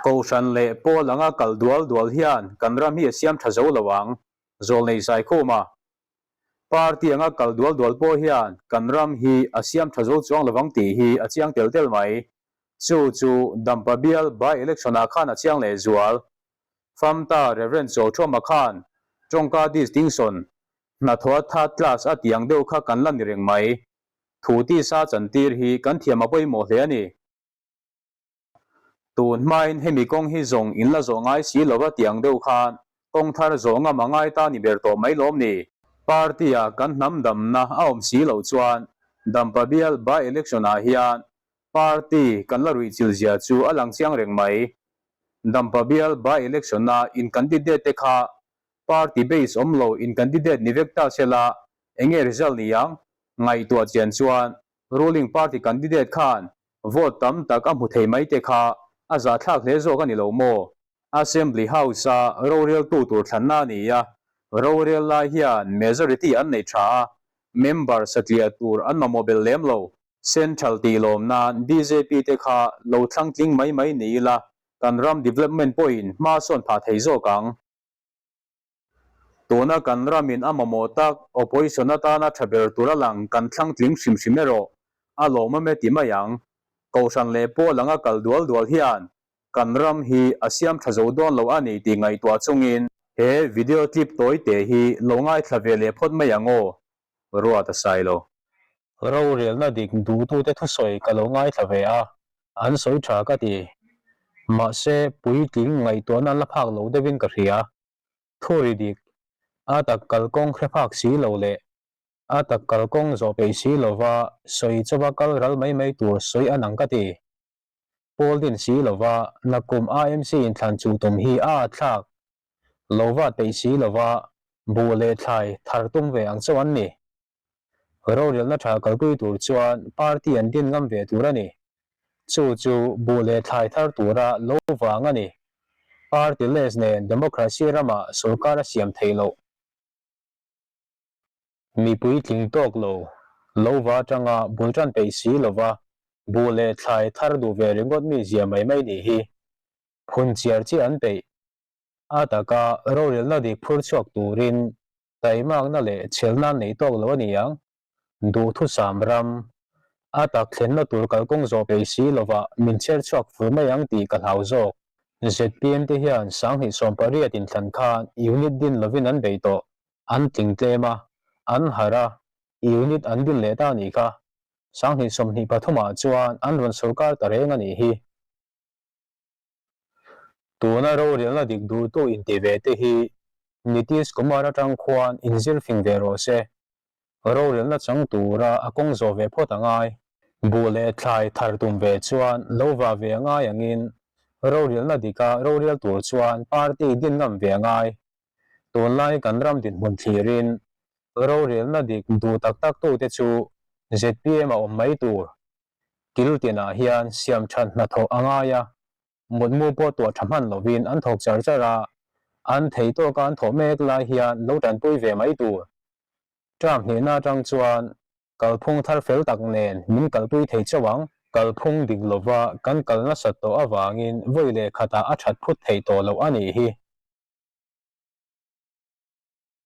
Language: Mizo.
Kohhran leh pawl anga kal dual dual hian kan ram hi a siam tha zo lo ang, Zawlnei Saikhuma. Party anga kal dual dual pawh hian kan ram hi a siam tha zo chuang lovang tih hi a chiang tel tel mai. Chu chu Dampa bial by election ah khan a chiang leh zual. Famta Rev. Chawlthuama khan tawngka distinction hnathawh a third class a tih ang deuh kha kan la ni reng mai. Thu tisa chantir hi kan thiam a pawimawh hle a ni. Tun hmain hemi kawng hi zawng in la zawh ngai si lova tih ang deuh khan kawng thar zawh ngam a ngai ta ni ber tawh mai lawm ni? Party-a kan hnam damna a awm si loh chuan Dampa bial by election ah hian party kan la ruih chil zia chu a lang chiang reng mai. Dampa bial by election a in candidate te kha party base awm lo in candidate ni vek ta se la enge result ni ang? Ngaihtuah chian chuan ruling party candidate khan Vote tam tak a hmu thei mai te kha a zahthlak hle zawk a ni lo maw? Assembly House-a roreltu tur thlanna a ni a, rorel lai hian majority an nei tha a, member satliah tur an mamawh belh lem lo. Central tih lawm nan bjp te kha lo thlang tling mai mai ni ila kan ram development pawhin hma sawn phah thei zawk ang. Tuna kan ramin a mamawh tak opposition atana tha ber tur a lang kan thlang tling hrim hrim erawh a lawmawm e ti mai ang. Kohhran leh pawl anga kal dual dual hian kan ram hi a siam tha zo dawn lo a ni tih ngaihtuah chungin he video clip tawi te hi lo ngaithla ve leh phawt mai ang aw, Ruat a sai lo. Rorelna dik duhtute thusawi ka lo ngaithla ve a, an sawi tha ka ti. Mahse puitling ngaihtuahna an la phak lo deuhin ka hria. Thu ri dik, a tak kalkawng hre phak si lo leh a tak kalkawng zawh peih si lova sawi chawpa kal ral mai mai tur sawi a nang ka ti. Pawl din si lova nakum AMC inthlan chu tum hi a atthlak lo va peih si lova buh leh thlai thar tum ve ang chauh an ni. Rorelna tha kalpui tur chuan party an din ngam ve tur a ni. Chu chu buh leh thlai thar tura lo vang a ni. Party less nen democracy ramah sorkar a siam theih loh. Mipui tling tawk lo, lo va atanga bul tan peih si lova buh leh thlai thar duh ve ringawt mi zia mai mai nih hi. Phun chiar chiah an peih. A taka rorelna dik phur chhuak turin Taimakna leh chhelna an nei tawk lo a ni ang. Duhthusam ram, a tak thlenna tur kalkawng zawh peih si lovah min chher chhuak fur mai ang tih ka hlau zawk. Zpm te hian 2018 inthlan khan unit din lovin an bei tawh, an tling tlem a, an harh a, unit an din leh ta a nih kha. 2023 ah chuan an rawn sorkar ta reng a nih hi. Tuna rorelna dik duhtu inti ve te hi Nitish Kumar atang khuan inzir fing ve rawh se. Rorelna chang tura a kawng zawh ve phawt a ngai. Buh leh thlai thar tum ve chuan lo va ve a ngai angin rorelna dika rorel tur chuan party din ngam ve a ngai. Tunlai kan ram dinhmun thlirin rorelna dik duh tak tak tute chu zpm a awm mai tur. Kil tinah hian siam that hnathawh a ngai a, mutmu pawh tuah tha hman lovin an thawk char char a, an thei tawka an thawh mek lai hian lo tanpui ve mai tur. Term hnihna atang chuan kalphung thar fel tak nen min kalpui thei chauh ang. Kalphung dik lova kan kal nasat tawh avangin vawi leh khatah a that phut theih tawh loh a nih hi.